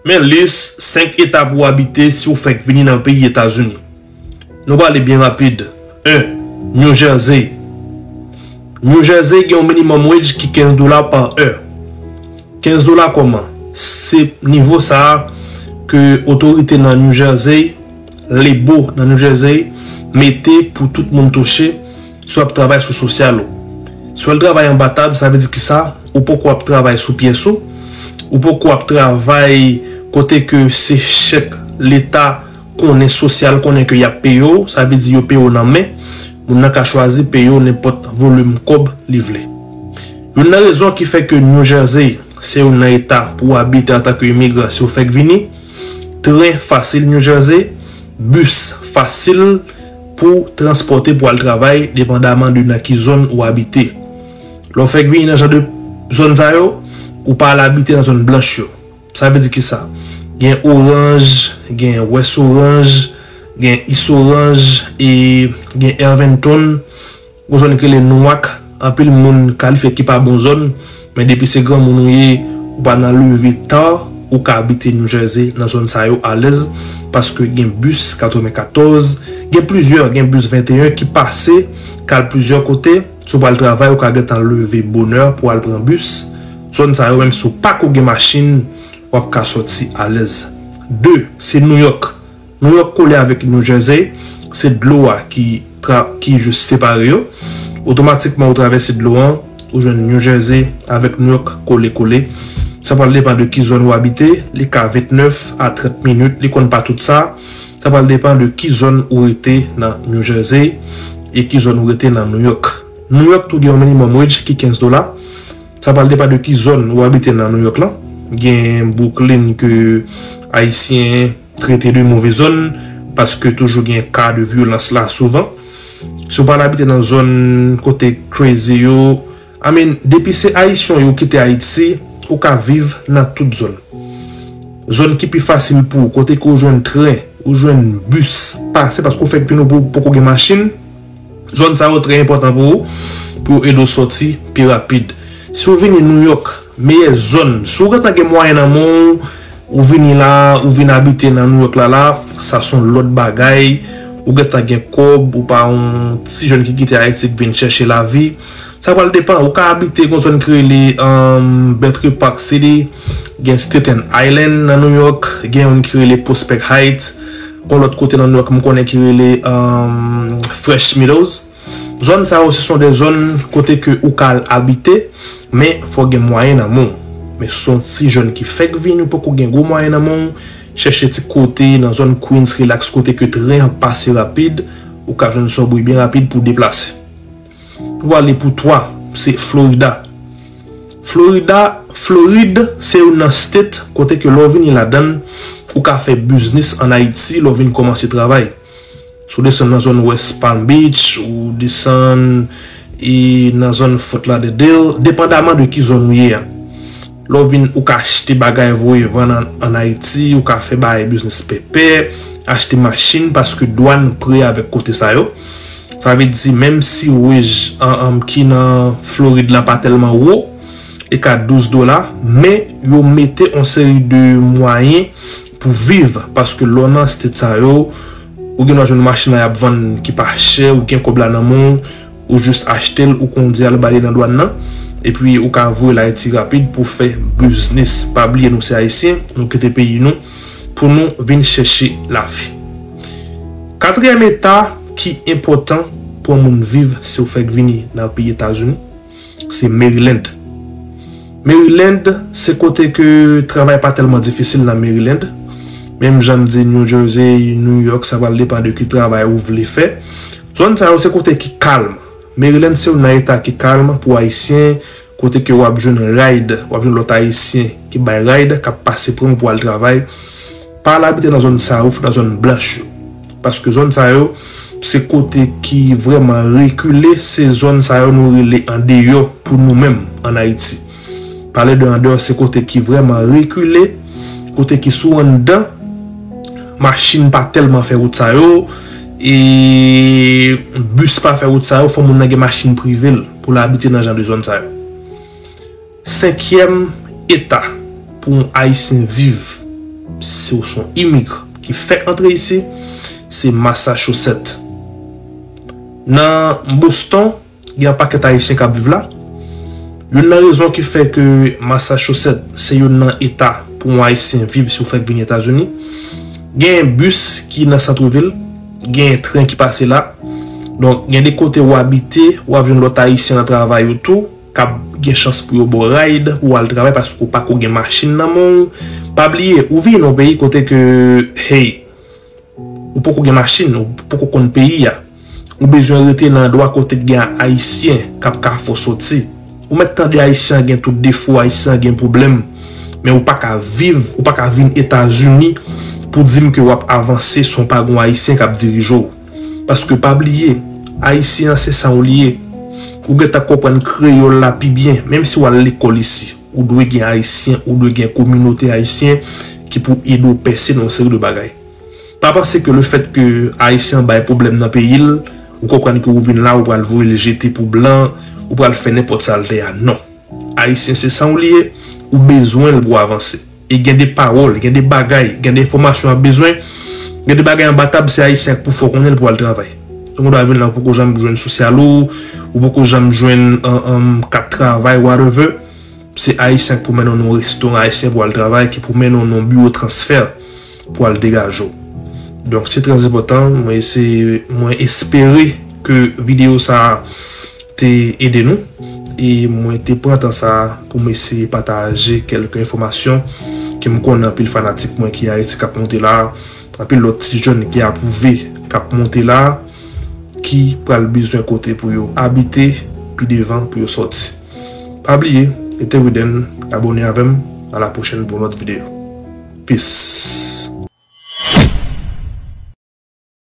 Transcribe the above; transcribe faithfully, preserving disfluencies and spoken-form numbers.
Men lis senk eta pou w abite si w fèk vini nan peyi Etazini. Nou prale byen rapid. En. New Jersey. New Jersey gen yon minimum wage ki kenz dola pa è. Kenz dola kòman? Se nivo sa a ke otorite nan New Jersey, lebo nan New Jersey, mete pou tout moun touche si w ap travay sou sosyal ou. Si w al travay anba tab, sa vle di kisa? Ou poko ap travay sou pyès ou, ou poko ap travay kote ke se chèk leta konnen sosyal, konnen ke y ap peye w, sa vle di yo peye w nan men, moun nan ka chwazi peye w nenpòt volim kòb li vle. Youn nan rezon ki fè ke New Jersey se youn nan eta pou w abite antanke imigran si w fèk vini, tren fasil New Jersey, bis fasil pou transpòte pou al travay, depandaman de nan ki zòn ou abite. Lè w fèk vini nan jan de zòn sa yo, ou pa al abite nan zòn blanch yo. Sa vle di kisa? Gen Orange, gen West Orange, gen East Orange, e gen Irvington, yon zòn ki rele Newark. Anpil moun kalifye ki pa bon zòn, men depi se granmoun ou ye, ou pa nan leve ta, ou ka abite New Jersey nan zòn sa yo alèz, paske gen bis katrevenkatòz, gen plizyè, gen bis venteyen ki pase, k al plizyè kote. Si w pral travay, ou ka gentan leve bonè pou al pran bis. Zòn sa yo, menm si w pa ko gen machin, w ap ka sòti alèz. De, se New York. New York kole avèk New Jersey, se dlo a ki, tra, ki jis separe yo. Otomatikman, ou travèse dlo an, ou jwenn New Jersey avèk New York kole kole. Sa pral depann de ki zòn ou abite, li ka vennèf a trant minit, li konn pa tout sa. Sa pral depann de ki zòn ou rete nan New Jersey e ki zòn ou rete nan New York. New York tou gen yon minimum wage ki kenz dola. Sa pral depann de ki zòn ou abite nan New York lan. Gen Brooklyn ke Ayisyen trete de move zòn, paske toujou gen ka de vyolans la souvan. Si w pa al abite nan zòn kote crazy yo, I mean, depi se Ayisyen yo kite Ayiti, ou ka viv nan tout zòn. Zòn ki pi fasil pou ou, kote ke ou jwenn tren, ou jwenn bis pase, paske ou fèk vini, ou poko gen machin. Zòn sa yo trè enpòtan pou ou, pou yo ede w sòti pi rapid. Si w vini New York, meyè zòn, si w gentan gen mwayen nan men w, ou vini la, ou vin abite nan New York la la, sa se yon lòt bagay. Ou gentan gen kòb, ou pa yon ti jèn ki kite Ayiti k vin chèche lavi. Sa pral depann, ou ka abite yon zòn ki rele, um, Battery Park City, gen Staten Island nan New York, gen yon ki rele Prospect Heights, yon lòt kote nan New York m konnen ki rele, um, Fresh Meadows. Zòn sa yo, se son de zòn kote ke ou ka al abite, men fò gen mwayen nan men w. Men si w se yon ti jèn ki fèk vini, ou poko gen gwo mwayen nan men w, chèche ti kote nan zòn Queens, relax, kote ke tren an pase rapid, ou ka jwenn sa w byen rapid pou deplase. Nou ale pou twa, se Florida. Florida, Florid, se youn nan state kote ke lè w vini ladan l, ou ka fè biznis ann Ayiti, lè w vin kòmanse travay. Si w desann nan zòn West Palm Beach, ou desann e nan zòn Fort Lauderdale, depandaman de ki zòn ou ye a. Lè w vin, ou ka achte bagay voye vann ann, ann Ayiti, ou ka fè bagay biznis pèpè, achte machin, paske dwàn pre avèk kote sa yo. Sa vle di, menm si wage an, an ki nan Florid la pa tèlman wo, li ka douz dola, men yo mete yon seri de mwayen pou viv, paske lè w nan state sa yo, ou gen dwa jwenn machin nan y ap vann ki pa chè, ou gen kòb la nan men w, ou jis achte l, ou kondi al ba li nan dwàn nan, epi ou ka voye l Ayiti rapid pou fè biznis. Pa bliye nou se Ayisyen, nou kite peyi nou pou nou vin chèche lavi. Katriyèm eta ki enpòtan pou yon moun viv si w fèk vini nan peyi Etazini, se Maryland. Maryland, se kote ke travay pa tèlman difisil nan Maryland. Menm jan m di New Jersey, New York, sa pral depann de ki travay ou vle fè. Zòn sa yo, se kote ki kalm. Maryland se youn nan eta ki kalm pou Ayisyen, kote ke w ap jwenn ride, w ap jwenn lòt Ayisyen ki bay ride, k ap pase pran w pou al travay. Pa al abite nan zòn sa yo, fò nan zòn blanch yo. Paske zòn sa yo, se kote ki vrèman rekile, se zòn sa yo nou rele andeyò pou nou menm ann Ayiti. Pale de andeyò, se kote ki vrèman rekile, kote ki sou anndan, machin pa tèlman fè wout sa yo, e bis pa fè wout sa yo, fò moun nan gen machin prive l pou l abite nan jan de zòn sa yo. Senkyèm eta pou yon Ayisyen viv si w se yon imigran ki fèk antre isi, se Massachusetts. Nan Boston, gen yon pakèt Ayisyen k ap viv la. Youn nan rezon ki fè ke Massachusetts se youn nan eta pou yon Ayisyen viv si w fèk vin Etazini, gen bis ki nan santvil, gen tren ki pase la. Donk, gen de kote w abite, w ap jwenn lòt Ayisyen nan travay ou tou, k ap gen chans pou yo ba w ride pou w al travay paske w pako gen machin nan men w. Pa bliye, ou vin nan yon peyi kote ke, hey, ou poko gen machin, ou poko konn peyi a. Ou bezwen rete nan andwa kote k gen Ayisyen k ap ka fè w soti. Ou mèt tande Ayisyen an gen tout defo, Ayisyen an gen pwoblèm. Men ou pa ka viv, ou pa ka vin Etazini pou di m ke w ap avanse san w pa gen yon Ayisyen k ap dirije w. Paske pa bliye, Ayisyen an se san w li ye. Ou gentan konprann kreyòl la pi byen, menm si w al lekòl isi. Ou dwe gen Ayisyen, ou dwe gen kominote Ayisyen ki pou ede w pèse nan yon seri de bagay. Pa panse ke lefèt ke Ayisyen an bay pwoblèm nan peyi l, ou konprann ke ou vin la, ou pral voye l jete pou blan, ou pral fè nenpòt sa l te a. Non. Ayisyen se san w li ye, ou bezwen l pou w avanse. E gen de pawòl, gen de bagay, gen de enfòmasyon w ap bezwen, gen de bagay anba tab, se Ayisyen k pou fè w konnen l pou w al travay. Donk, ou dwe vin la, ou poko janm jwenn sosyal ou, ou poko janm jwenn, um, um, kat travay, whatever. Se Ayisyen k pou mennen w nan restoran Ayisyen pou al travay, ki pou mennen w nan biwo transfè pou al degaje w. Donk, se trè enpòtan. Mwen se, mwen espere ke videyo sa a te ede nou. E mwen te pran tan sa a pou m eseye pataje kèlke enfòmasyon ke m konnen anpil fanatik mwen ki Ayiti k ap monte la, anpil lòt ti jèn ki apwouve k ap monte la, ki pral bezwen kote pou yo abite pi devan pou yo sòti. Pa bliye, rete ridden, abòne avè m, a la pwochèn pou yon lòt videyo. Peace.